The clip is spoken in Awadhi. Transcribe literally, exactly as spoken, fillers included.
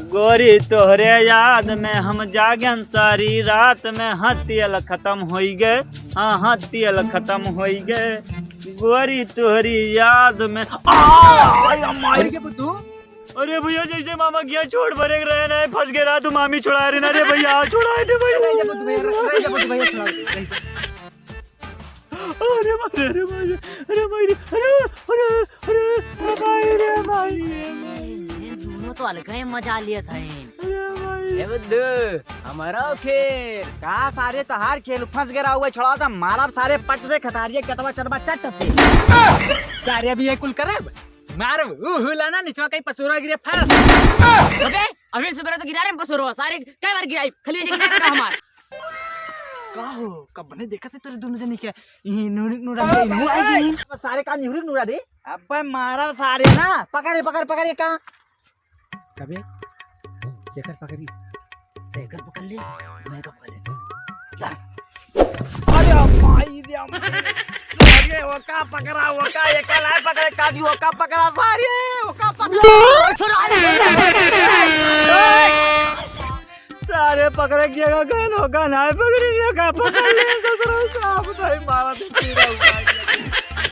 गोरी तोहरे याद में हम जागेन सारी रात में, हाँ तेल खतम होई गए, हाँ, हाँ तेल खतम होई गए। गोरी तोहरी याद में, आ, आ, आ, माई। अरे के बुद्धू? अरे भैया, जैसे मामा किया चोट भरे रहे ना, फंस गए रहा, तू मामी छुड़ा रही ना रे भैया, छुड़ा दे भैया। रह जा बुद्धू भैया, रह, रह जा बुद्धू भैया, छुड़ा दे, रह जा। अरे मारे, अरे मारे, अरे मारे, अरे, अरे, अरे, अरे भाई रे, भाई रे, भाई। ये दोनों तो अलग ही मजा लिया था इन। अरे भाई। ए बुद्धू, हमारा खेल। का सारे तोहार खेल फंस गया हुआ, छुड़ा था, मारा सारे पट से खतारिये कटवा चटवा चट से। सारे अभी ये कुल करब, मारब, ऊ हुलाना निचवा कहीं पसुरवा गिरे फरस। अबे, अभी सुबह तो गिरा रे पसुरवा, सारे कई बार गिराई, खाली ये गिरा हमार। का हो, कब ने देखा थे तोरे दोनों जने के? ई नुरिक नुरा दे, नु आई गई। सारे का नुरिक नुरा दे? अबे मारा सारे ना, पकड़े, पकड़, पकड़े का? कबे? केकर पकड़ी? तो एकर पकड़ ले, मैं का पकड़ लेता हूँ। जा। अरे माई रे, अम्मा। अरे ओका पकड़ा, ओका, एका ना पकड़े, काजी, ओका पकड़ा, सारे, ओका पकड़ा। छोरा, अरे। सारे पकड़े किया का गन हो, गन आए पकड़े, ये का पकड़ ले, ससुर साहब, तो ही मारा थे, पीरा उठा के।